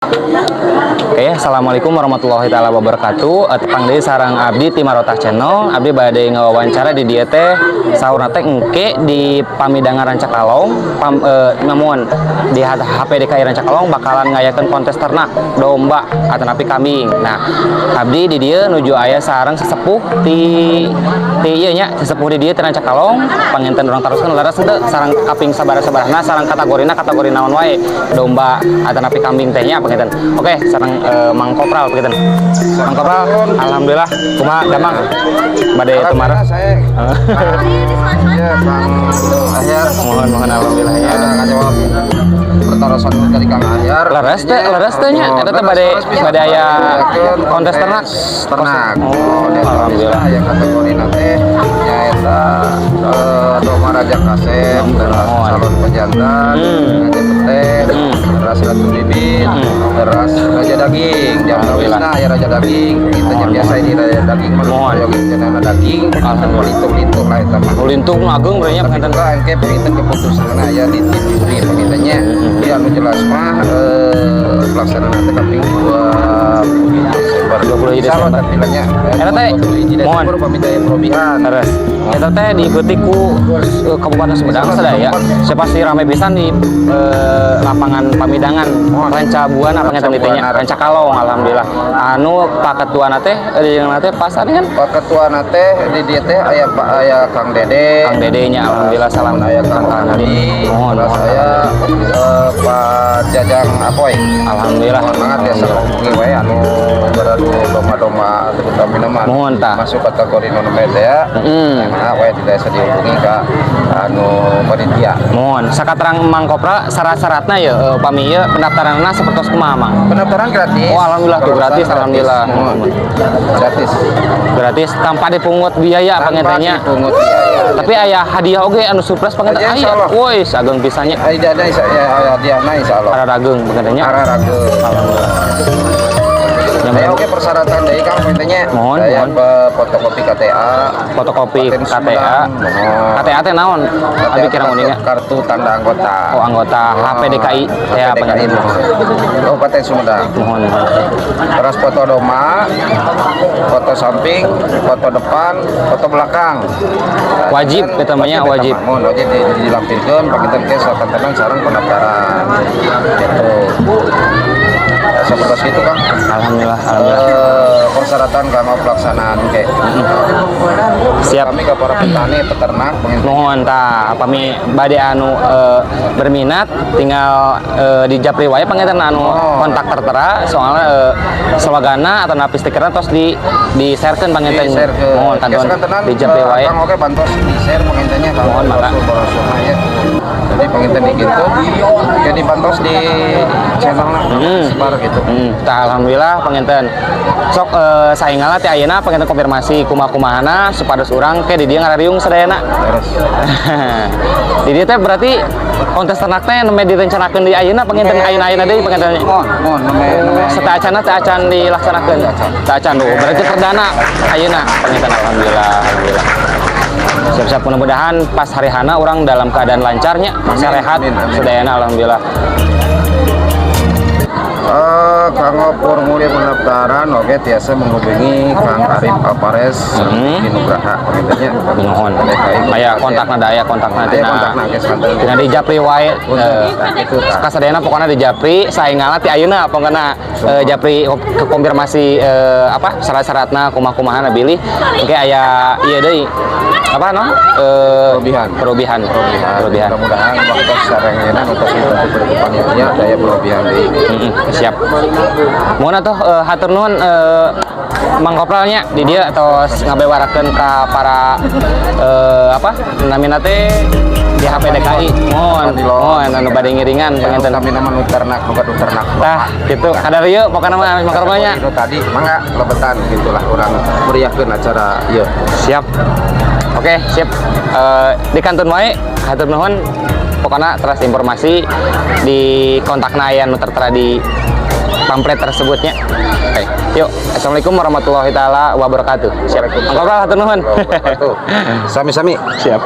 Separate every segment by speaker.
Speaker 1: Oke, assalamualaikum warahmatullahi taala wabarakatuh. Tepang deui sareng abdi ti Marotah Channel. Abdi bade ngawawancara di dieu teh, saurna teh engke di Pamidangan Rancakalong, namun di HPDKI Rancakalong bakalan ngayakeun kontes ternak domba atanapi kambing. Nah, abdi di dieu nuju aya sareng sesepuh ti ti ieu nya, sesepuh di dieu ti Rancakalong. Panginten urang taroskeun, leres henteu sareng kaping sabaraha-sabarahna sareng kategorina kategori naon wae, domba atanapi kambing teh nya panginten. Oke, sareng Mang Kopral panginten. Mang Kopral, alhamdulillah, kumaha damang? Bade tumaros?
Speaker 2: Saya. Ya, Kang Ahyar.
Speaker 1: Mohon mohon, alhamdulillah ya.
Speaker 2: Ngajawab pertarosan dari Kang Ahyar.
Speaker 1: Leres teh, leres teh nya, eta teh bade bade aya kontes ternak.
Speaker 2: Ternak.
Speaker 1: Oh, alhamdulillah.
Speaker 2: Aya kategori nanti nyaeta domba Raja Kasep, teras calon pejantan, Raja Petet, teras Ratu Bibit, teras Raja Daging. Jangan
Speaker 1: Alhamdulillah.
Speaker 2: Wisna ya Raja Daging. Kita biasa ini Raja Daging mah
Speaker 1: Mohon.
Speaker 2: yogi daging,
Speaker 1: Alhamdulillah.
Speaker 2: Lintung-lintung lah eta mah.
Speaker 1: Lintung ageung berarti
Speaker 2: Tapi
Speaker 1: panginten.
Speaker 2: Juga engke panginten keputusan aya di tim juri pangintennya. Ya, anu jelas mah pelaksanaan teh kaping 20 Desember.
Speaker 1: 20
Speaker 2: Insyaallah
Speaker 1: Desember.
Speaker 2: Tampilannya.
Speaker 1: Eta teh,
Speaker 2: 21
Speaker 1: mohon.
Speaker 2: Desember pamit aya perobihan.
Speaker 1: Terus, eta teh diikuti ku Kabupaten Sumedang sadaya. Saya pasti rame pisan di lapangan Pamidangan Ranca Buana panginten ditu nya, Ranca Kalong, alhamdulillah. Anu Pak Ketua teh di teh pas kan?
Speaker 2: Pak Ketua teh di dieu teh aya Pak, aya Kang Dede.
Speaker 1: Kang Dede nya, alhamdulillah, salam
Speaker 2: Aya Kang
Speaker 1: Kang
Speaker 2: Hadi.
Speaker 1: Mohon,
Speaker 2: Terus
Speaker 1: mohon.
Speaker 2: Aya Pak Jajang Apoy.
Speaker 1: Alhamdulillah.
Speaker 2: Mohon banget biasa hubungi wae anu beradu domba-domba terutama mah
Speaker 1: Mohon, tah.
Speaker 2: Masuk kategori non ya. Nah, wae tidak bisa dihubungi ke anu panitia.
Speaker 1: Mohon, sakaterang Mang Kopra, syarat-syaratna ya, pami ieu pendaftaranna sapertos kumaha, Mang?
Speaker 2: Pendaftaran gratis.
Speaker 1: Oh, alhamdulillah tuh gratis, alhamdulillah.
Speaker 2: Mohon. Gratis.
Speaker 1: Gratis tanpa dipungut biaya
Speaker 2: Tanpa
Speaker 1: panginten nya.
Speaker 2: Dipungut biaya.
Speaker 1: Tapi aya hadiah oge anu surprise panginten
Speaker 2: Aya,
Speaker 1: aya.
Speaker 2: insyaallah.
Speaker 1: Woi, ageng pisan nya.
Speaker 2: Aya ada ya hadiahna insyaallah.
Speaker 1: Arageng panginten nya.
Speaker 2: Arageng.
Speaker 1: Alhamdulillah. Yang
Speaker 2: Saya oke persyaratan dari Kang intinya.
Speaker 1: Mohon,
Speaker 2: saya
Speaker 1: mohon.
Speaker 2: Fotokopi KTA.
Speaker 1: Fotokopi
Speaker 2: Kabupaten
Speaker 1: KTA.
Speaker 2: Sumedang. Mohon.
Speaker 1: KTA teh naon? Abi kira nguninga.
Speaker 2: Kartu tanda anggota.
Speaker 1: Oh, anggota HPDKI ya
Speaker 2: HPDKI,
Speaker 1: panginten.
Speaker 2: Mohon. Kabupaten Sumedang.
Speaker 1: Mohon, mohon.
Speaker 2: Terus foto domba, foto samping, foto depan, foto belakang.
Speaker 1: Wajib, eta mah nya, wajib.
Speaker 2: Mohon wajib dilampirkan pakai ke sakantenan sareng pendaftaran. Gitu. Ya, seperti itu, Kang.
Speaker 1: Alhamdulillah, alhamdulillah.
Speaker 2: Persyaratan kanggo pelaksanaan kayak.
Speaker 1: Siap.
Speaker 2: Kami ke para petani, peternak, pengen
Speaker 1: Mohon tah, pami bade anu berminat tinggal di japri wae panginten anu
Speaker 2: Oh.
Speaker 1: kontak tertera, soalnya sloganna atanapi stikerna tos di sharekeun panginten.
Speaker 2: Di-share ke
Speaker 1: Mohon kanton di japri wae.
Speaker 2: Kang oke bantos di share pengintennya kalau
Speaker 1: Mohon, mangga.
Speaker 2: Brosur ya. Jadi penginten di gitu. Jadi bantos di channelnya sebar gitu.
Speaker 1: Tah, alhamdulillah panginten. Sok saingalna teh ayeuna panginten konfirmasi kumaha-kumahana supados urang ke di dieu ngarariung sadayana.
Speaker 2: Terus.
Speaker 1: Di dieu teh berarti kontes ternak teh nembe direncanakeun di ayeuna panginten, ayeuna-ayeuna deui panginten.
Speaker 2: Mohon, mohon nembe nembe.
Speaker 1: Sateuacanna teh acan dilaksanakeun. Teu acan tuh. Berarti perdana ayeuna panginten, alhamdulillah, alhamdulillah. Siap-siap, mudah-mudahan pas hari H-na urang dalam keadaan lancarnya, sehat,
Speaker 2: amin, amin.
Speaker 1: Sadayana alhamdulillah.
Speaker 2: Kanggo formulir pendaftaran oke tiasa menghubungi Kang Arif Alvarez di Nugraha pangintennya.
Speaker 1: Nuhun. Aya kontakna da, aya kontakna
Speaker 2: Aya
Speaker 1: tina.
Speaker 2: Kontakna ge santen.
Speaker 1: Tina di japri wae.
Speaker 2: Itu tah.
Speaker 1: Kasadayana pokoknya di japri saengalna ti ayeuna pokokna japri ke konfirmasi apa syarat-syaratna kumaha-kumahana, bilih engke aya ieu deui apa no
Speaker 2: Perobihan.
Speaker 1: Perobihan.
Speaker 2: Perobihan.
Speaker 1: Perobihan.
Speaker 2: Mudah-mudahan waktu sareng untuk itu panitia daya perobihan deui.
Speaker 1: Siap. Mohon atuh hatur nuhun Mang Kopralnya di dieu tos ngabewarakeun ka para apa namina teh di HPDKI. Mohon, mohon anu bade ngiringan panginten.
Speaker 2: Kami nama nu ternak, nu gaduh ternak.
Speaker 1: Tah, gitu. Kadar ieu pokokna mah Mang Kopralnya.
Speaker 2: Itu tadi mangga lebetan gitulah urang meriahkeun acara ieu.
Speaker 1: Siap. Oke, siap. Di kantun wae hatur nuhun. Pokoknya terus informasi di kontakna aya nu tertera di pamflet tersebutnya. Oke, yuk. Assalamualaikum warahmatullahi taala wabarakatuh. Siap. Mang Kopral, hatur nuhun.
Speaker 2: Wabarakatuh. Sami-sami.
Speaker 1: Siap.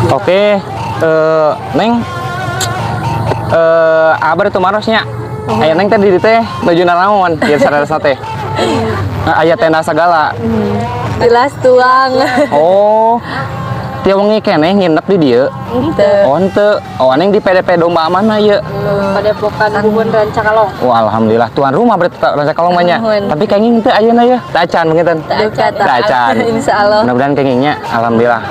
Speaker 1: Oke, Neng, abah itu marosnya. Aya Neng teh di dieu teh baju naraon, ieu sadaresna teh. Nah, aya tenda segala.
Speaker 3: Jelas tuang.
Speaker 1: Oh, tiap wengi keneh nginep di dieu.
Speaker 3: Henteu.
Speaker 1: Oh, henteu. Oh, Neng di PDP domba mana ieu?
Speaker 4: Padepokan Buhun Rancakalong.
Speaker 1: Wah, alhamdulillah tuan rumah berarti Rancakalong banyak.
Speaker 3: Nuhun.
Speaker 1: Tapi kenging teu ayeuna ya. Teu acan mungkin.
Speaker 3: Duka.
Speaker 1: Teu acan.
Speaker 3: Insya Allah.
Speaker 1: Mudah-mudahan kengingnya alhamdulillah.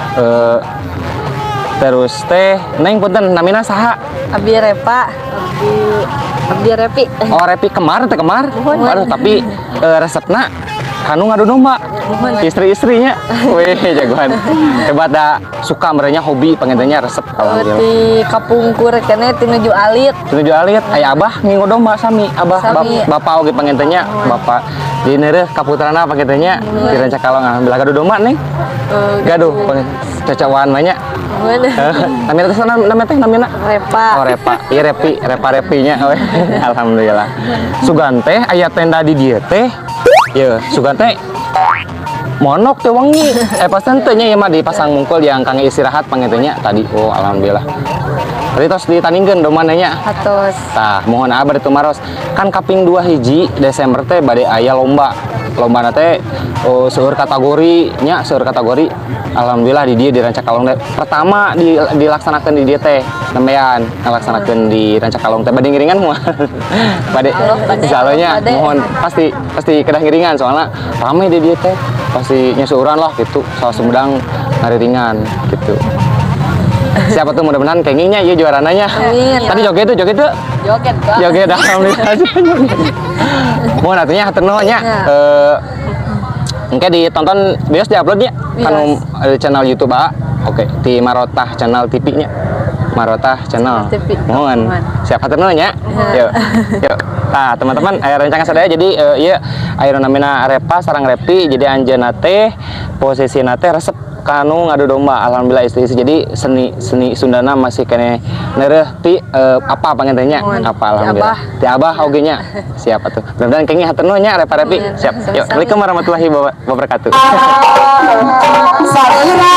Speaker 1: Terus teh Neng, punten, namina saha?
Speaker 3: Abi Repa.
Speaker 4: Abdi Abdi Repi.
Speaker 1: Oh, Repi kemar teh kemar. Waduh, tapi resepna kanu ngadu domba. Istri-istrinya. Wih, jagoan. Hebat dah, suka merenya hobi pangintennya resep alhamdulillah.
Speaker 3: Ti kapungkur keneh ti nuju alit.
Speaker 1: Tujuh alit, aya abah ngingu domba sami, abah.
Speaker 3: Sami.
Speaker 1: Bapak oge pangintennya, bapak di neureuh kaputrana pangintennya di Rancakalong alhamdulillah gaduh domba, Neng. Gaduh cocokwan banyak.
Speaker 3: Nuhun.
Speaker 1: Namina teh namina teh namina?
Speaker 3: Repa.
Speaker 1: Oh, Repa, iya Repi, Repa Repinya, weh. Alhamdulillah. Sugan teh aya tenda di dieu teh. Ye, sugan teh monok teh wengi. Eh, pas teh nya ieu mah dipasang mungkul yang kangge istirahat pangintennya tadi. Oh, alhamdulillah. Tadi tos ditandingkeun dombana nya.
Speaker 3: Atos.
Speaker 1: Tah, mohon abah itu maros. Kan kaping 2 hiji Desember teh bade aya lomba. Lomba teh, oh, seueur kategori nya, seueur kategori. Alhamdulillah di dieu di Rancakalong teh pertama dilaksanakan di dieu teh nembean ngalaksanakeun di Rancakalong teh bade ngiringan moal? Bade.
Speaker 3: Allah, bade.
Speaker 1: Insyaallah
Speaker 3: Bade.
Speaker 1: mohon pasti pasti kedah ngiringan soalnya rame di dieu teh pasti nyusuran lah gitu soal Sumedang ngariringan gitu. Siapa tuh, mudah-mudahan kengingnya iya juarananya.
Speaker 3: Amin.
Speaker 1: Tadi joget tuh, joget tuh.
Speaker 4: Joget, Pak.
Speaker 1: Joget, alhamdulillah. Mohon artinya hatur nuhun nya.
Speaker 3: Ya.
Speaker 1: Engke ditonton bios diupload nya kanu channel YouTube A. Oke, di Marotah Channel TV nya. Marotah Channel.
Speaker 3: TV.
Speaker 1: Mohon.
Speaker 3: Mohon.
Speaker 1: Siap, hatur nuhun nya. Yuk. Yuk. Nah, teman-teman, aya rencana sadaya jadi ieu aya nu namina Repa sareng Repi, jadi anjeunna teh posisina teh resep kanu ngadu domba, alhamdulillah istri-istri, jadi seni seni Sundana masih keneh neureuh ti apa pangintennya
Speaker 3: Mohon.
Speaker 1: apa alhamdulillah
Speaker 3: Ti
Speaker 1: ti abah oge nya. Siap atuh, mudah-mudahan kenging, hatur nuhun nya, Repa Repi.
Speaker 3: Amin.
Speaker 1: Siap, yuk.
Speaker 3: Sami-sami.
Speaker 1: Assalamualaikum warahmatullahi wabarakatuh.
Speaker 5: Sarira.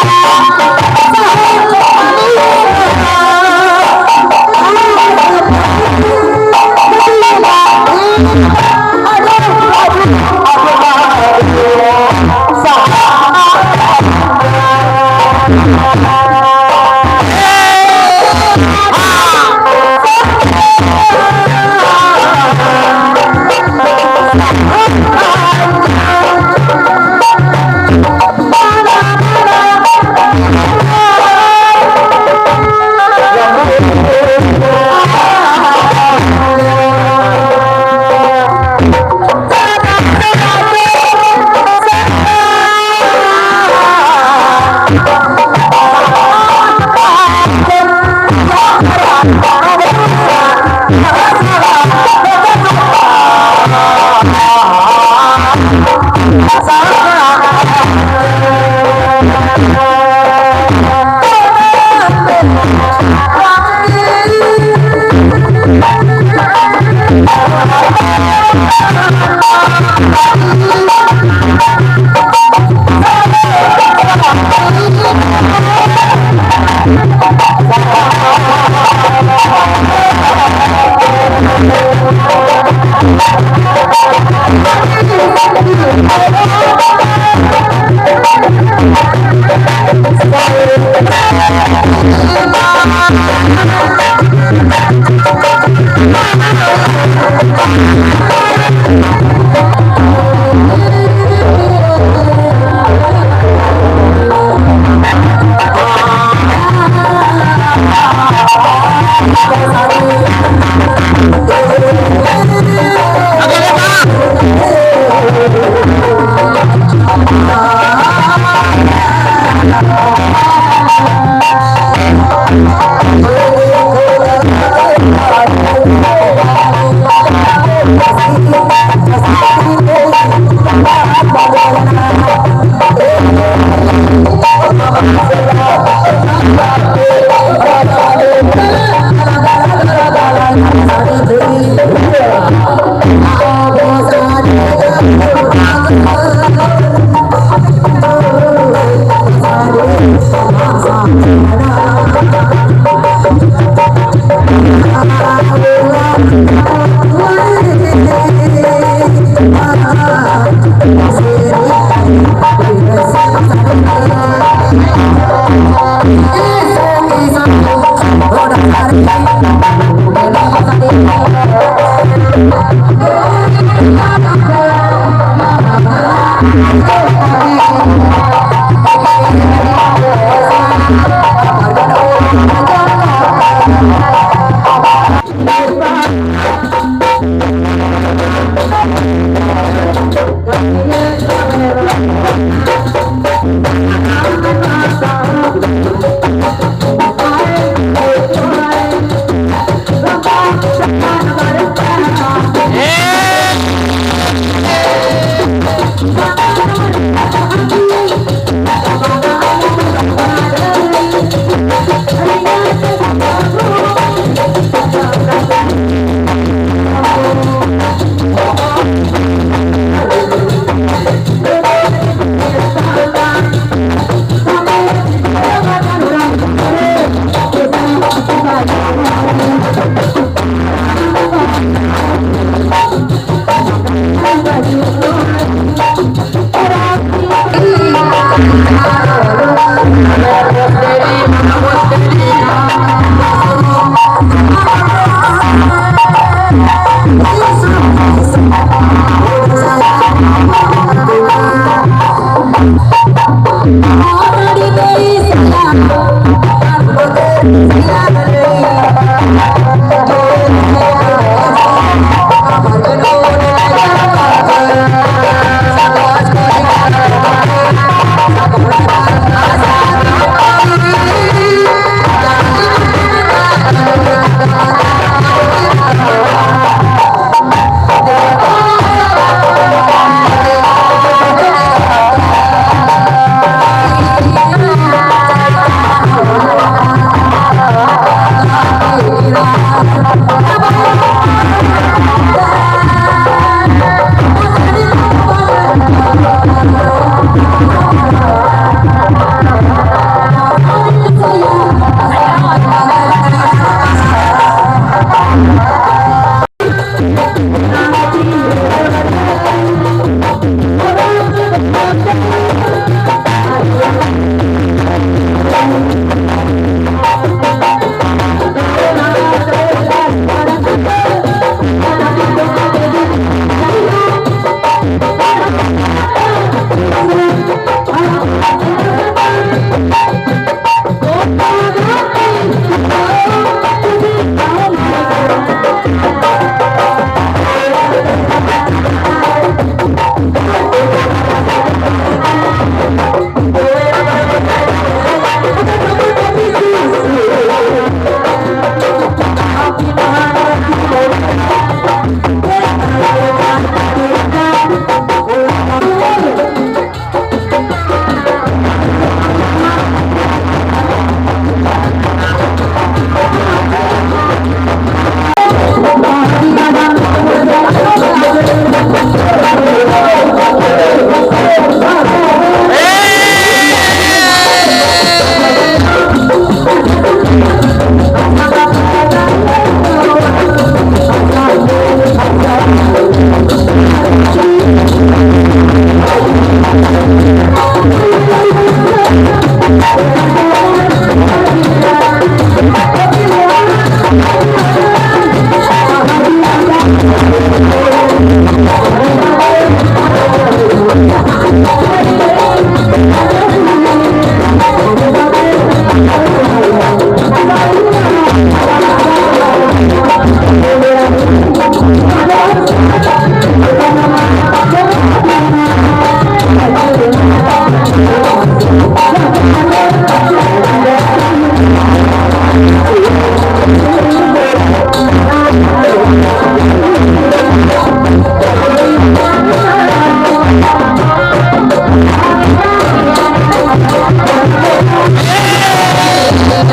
Speaker 5: Mitra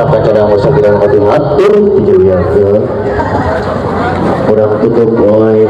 Speaker 5: kancana sakiran hatur dijeliakeun. Urang tutup oleh